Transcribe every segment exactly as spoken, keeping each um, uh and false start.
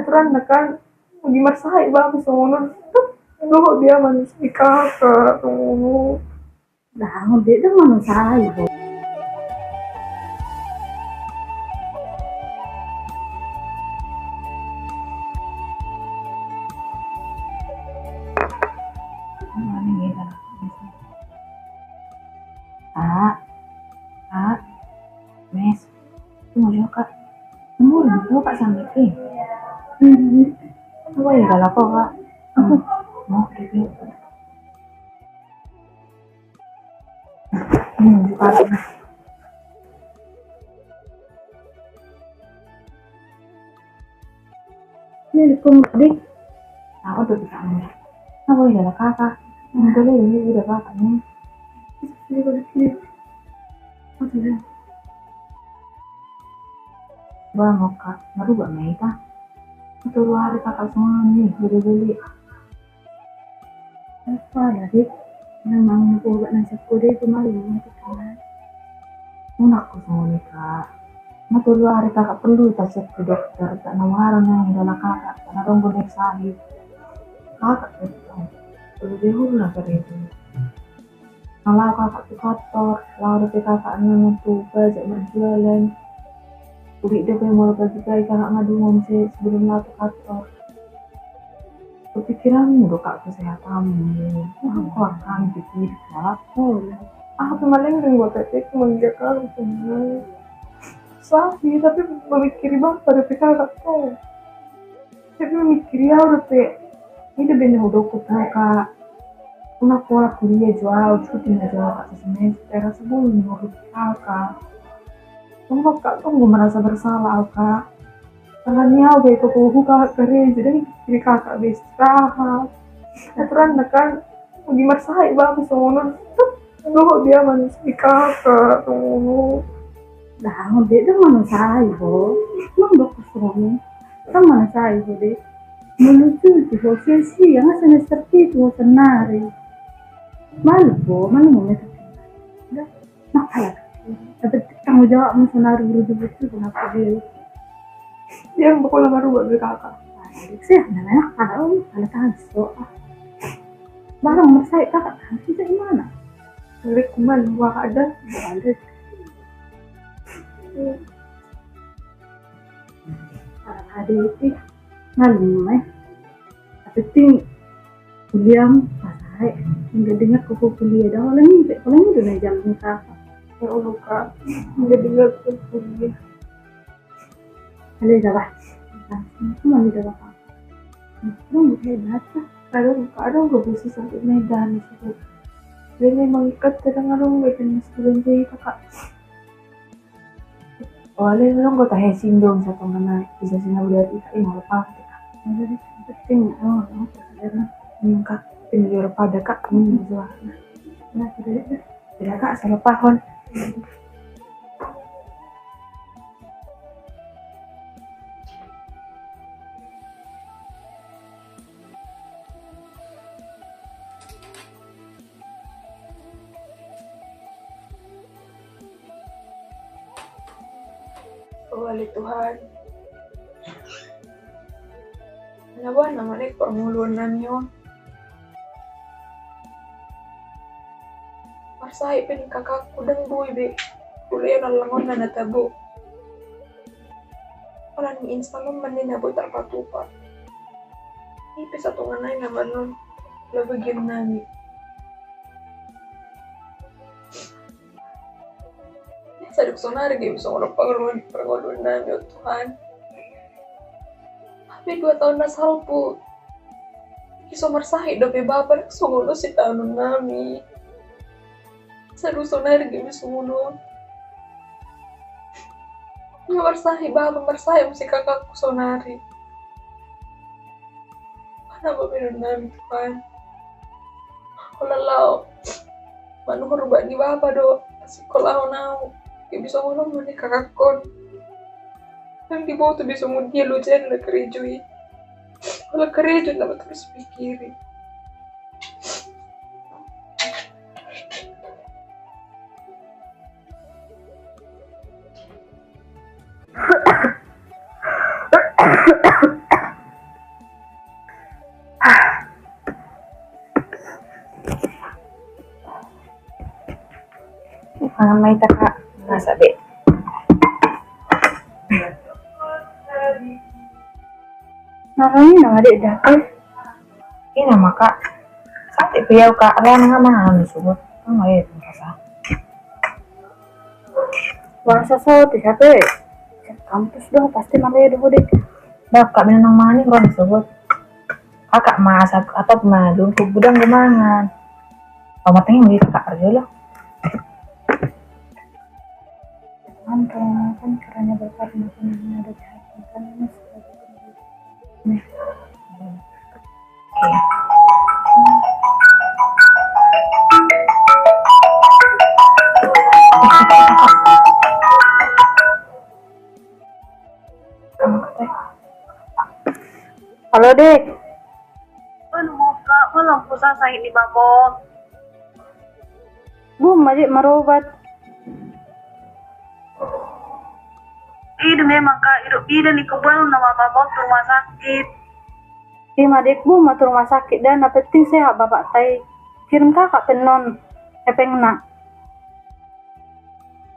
Aturan na kan, lagi marsahit bapa songon on. Dohot dia manusia kakak songon on. Lah, on dia dah manusia. A, A, Mes, tunggu jolo, Kak. Tunggu jolo, Kak, sampe ke. Hmm. Apa ya, kalau kok, Kak? Aku mau ke. Hmm, Kak. Ini dukung, Dik. Aku tuh bisa. Aku udah kakak. Udah deh, ini udah kakak nih. Ini udah kiri. Aku udah. Bang, Kak, baru gak main, Kak? Itu luar kakak semua nih, beli-beli. Apa lagi? Nang mangan obat nang sako dia itu malu, nang sako. Unang ho songon i, Kak. Nga tolu ari kakak perlu tacek tu dokter, tak na muarang nang i dalan kakak, tak na dong godek sahit. Kakak tu tong. Perlu dia hulu na kare itu. Nga laho kakak tu kantor, laho dope kakak nang tu bajak marjualan. Udik dope molo pagi-pagi kakak nga dungo muse sebelum laho tu kantor. Pikiranmu do, Kak, kesehatanmu. Wah, kuat kan pikir, Kak. Oh, iya. Ah, tapi maling ring buat etik menjaga lingkungan. Sabi, tapi memikiri bapa dope kakak tuh. Tapi memikiri au dope. Ini udah bener udah kutu, Kak. Unang pola kuliah jo au, cuti na jo au, Kak, semester. Sebelum menurut kakak. Tunggu, Kak, tunggu merasa bersalah au, Kak. Tangan ni au be tokohu kakak karejo, dang dipikiri kakak be istirahat. Aturan na kan, lagi marsahit bapa songon on. Dohot dia manusia kakak songon on. Lah, on dia dang manusia ho. Mang dohot songon on. Dang manusia ho dia. Melucu tu ho, sia-sia nga semester pitu ho sannari. Malu ho, malu ho. Dah. Nah, alah. Tapi tanggung jawabmu sonari, buru jemput tu, kenapa dia? Dia yang pokoknya baru buat beli kakak. Sih, namanya kakak, om, ada tahan, so, ah. Barang marsahit kakak, tahan, sih, di mana? Balik kuman, gua ada. Balik. Ada itu, malu, eh. Tapi ting, kuliah, pas ai, enggak dengar kau kuliah dah, orang ni, orang ni tu nak jalan ni, Kak. Ya Allah, Kak, enggak dengar kau kuliah. Ada dah, bah. Cuma ni dah, Kak. Orang bukan hebat, Kak. Kadang, kadang gue bisa sampai Medan di situ. Dia memang ikat, kadang-kadang gue kena sebelum dia itu, Kak. Wale, long go tahe sindong satongan na bisa sina udah ika ina lepas. Jadi penting, oh, oh, sekarang. Enggak, penting dia pada kak, hmm, jual. Nah, sudah itu. Tidak kak, salah pahon. Oh ale Tuhan, na boha nama na i parngoluon nami on. Marsahit pe ni kakakku, dang boi be. Kuliah na langon na tabo. Ala ni instalmen ni na boi tarpatupa. Ipe satongan nai na manon la bagian nami. Sadok sonari gabe songon on parngoluon nami, o Tuhan. Hape dua taon na salpu. Iso marsahit dope bapa, songon on sitaonon nami. Sadok sonari gabe songon on. Nga marsahit bapa, marsahit muse kakakku sonari. Mana babenon nami Tuhan. Holan laho manuhor ubat ni bapa do sikolahon au. Gabe songon on ma ni kakakku on. Dang diboto be songon dia loja ni na karejo i. Holan karejo nama tarus pikiri. Mai ta, Kak, masak be. Nalani nama dek dapur. Ina ma, Kak. Sate pe au, Kak, ala nang mangan subuh. Ang ai rasa. Rasa sate sape. Kampus do pasti malu do dek. Dah, Kak, bina nang mangan i rasa subuh. Kakak masak atau mangan dulu, ku gudang gue mangan. Pamatengin di kakak aja lah. Kan karena berkarya, kan ada di hati, kan ini sebagai, nih. Halo, Dek. Anu, Kak, malam pusa sahit ni bapa on. Bung ma, Dek, marobat. Ido memang, Kak, ido bidan i, kebetulan nama bapa on tu rumah sakit. Ima, Dek, bung ma tu rumah sakit da, na penting sehat bapakta i. Kirim kakak pe annon hepengna.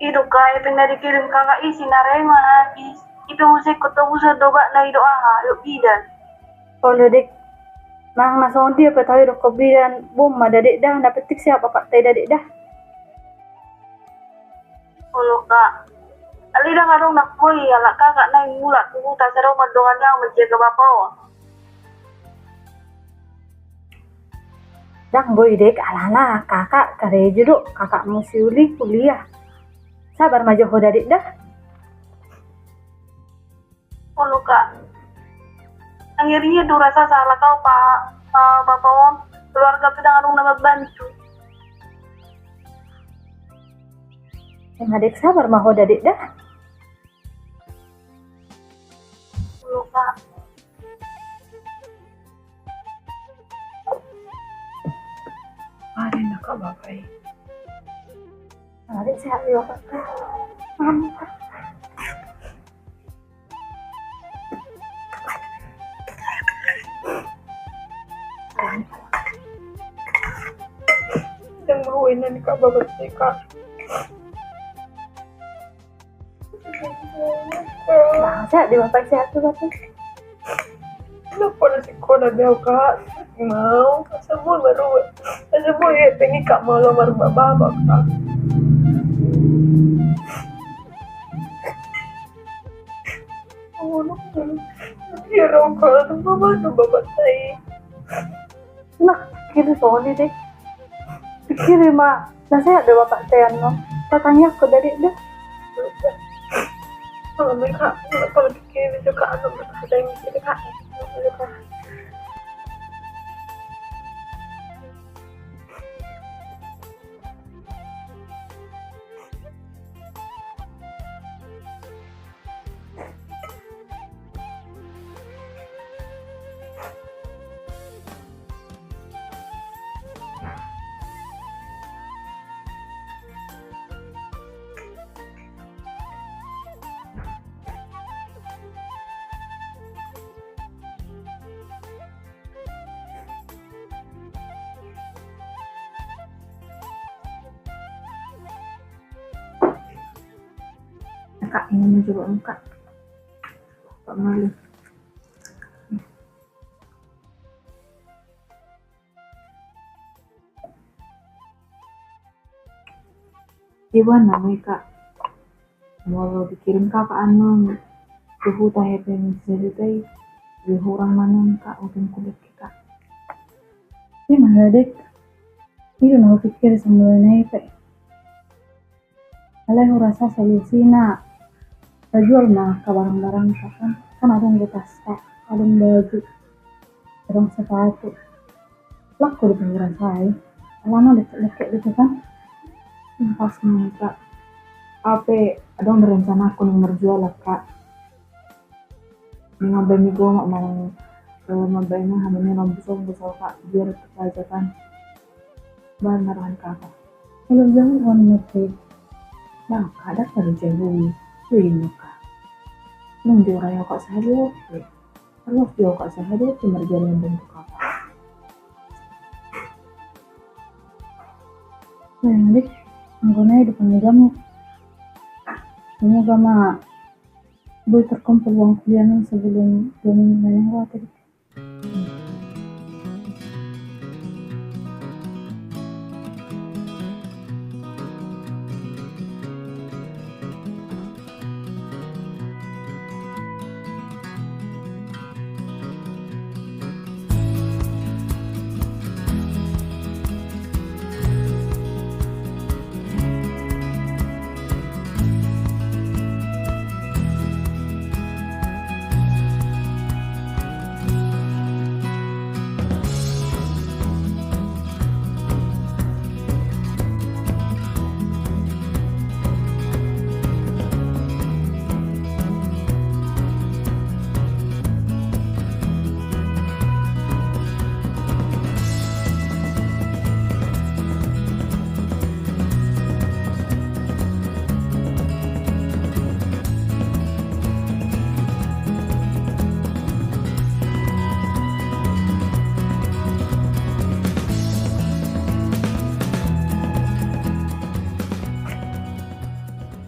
Ido, Kak, hepeng na dikirim kakak i sinarema habis. Ipe muse ko tobu sa dobak na ido aha, ido bidan. Olo, Dek. Nang na songon dia pe tahu ido ko bidan, bung ma da, Dek, da, na penting sehat bapakta i da, Dek, da. Olo, Kak. Alai ndang adong na hugoli halak kakak na i mulak tu huta, sai adong ma dongan i manjaga bapa on. Ndang boi, Dek, alana kakak karejo do, kakakmu si Uli kuliah. Sabar ma jo ho da, Dek, da. Olo, Kak. Akhirna do rasa salah kau, Pak, Pak, bapa on, keluarga pe ndang adong na mambantu. Ima, Dek, sabar ma ho da, Dek, da. Olo, Kak. Ada nak kau bapak i. Ada sehat juga, Kak. Amin, Kak. Yang mau ini nih, Kak, bapak sih, Kak. Bangsa di bapak sehat tu, bapak. Kenapa ada sekolah dia, Kak? Mau, semua baru, semua ya, pengen Kak mau lamar bapak, Kak. Oh, no. Dia rokok, bapak tu bapak saya. Nah, kiri soli deh. Kiri ma, na sehat do bapakta i annon. Tatangiangkon da, Dek, da. Kalau mereka, kalau pikir itu, Kak, anu, mereka ada yang mikir, Kak. Kak, ini menjuluk, Kak. Pak Mali. Iwan namai, Kak. Molo dikirim kakak annon tu huta hepeng sajuta i, dua hurang ma annon, Kak, hepeng kulit, Kak. Ima da, Dek. Ido na hupikir sambil na i pe. Alai hurasa solusi na, tajual ma angka barang-barang, kan? Kan adong do tas, Kak, adong baju, adong sepatu. Laku do hurasa i. Alana lekek-lekek do, kan? Pas ma, Kak. Au pe adong rencanaku na marjualan, Kak. Mambaen mi gomak manang, eh, mambaen na hami na lombus-lombus, Kak, biar kepajakan. Bahan marahan kakak. Kalau jauh wan ngerti. Nah, kadang pada jauh. Wih, muka. Nung diurai kok saya dulu. Terus dia kok saya dulu, cuma jalan bentuk apa. Nah, Dek. Anggo na i do pangidam. Semoga ma boi terkumpul uang kuliah nang sebelum dua minggu na naeng ro.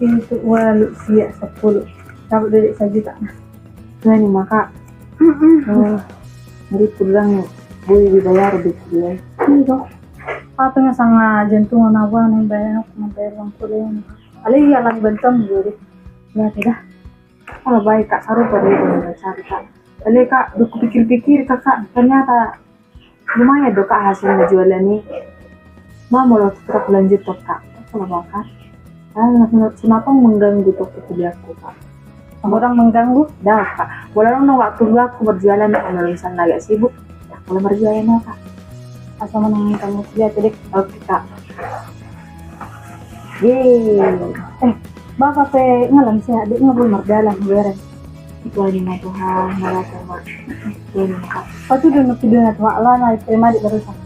Pitu, ualu, sia, sampulu. Dapot do dek sajuta. Tuani ma, Kak. Jadi pulang boi dibayar di kuliah. Iya. Apa nga sanga jantung na buang na bayar, na bayar uang kuliah. Alai iya, alani bantuan jadi. Ya sudah. Kalau baik, Kak, sarupa do itu dengan carita. Alai, Kak, dung kupikir-pikir, Kakak, ternyata lumayan do, Kak, hasil na jualan i. Ma molo tetap lanjut, Kak. Kalau, Kak, ah, na, na, na tong mengganggu tu kuliahku, Kak. Orang mengganggu? Dah, Kak. Molo adong waktu luangku berjualan, Kak, molo misalna agak sibuk, ya, molo berjualan, Kak. Asa menang kamu dia tadi. Oke, Kak. Yeay. Eh, Bapak pe ngalam sehat, dia nggak boleh mardalan, bereng. Itu aja mah Tuhan, malah sama. Itu aja mah, Kak. Patu dulu, patu dulu, Tuhan, lah, itu mah di barusan.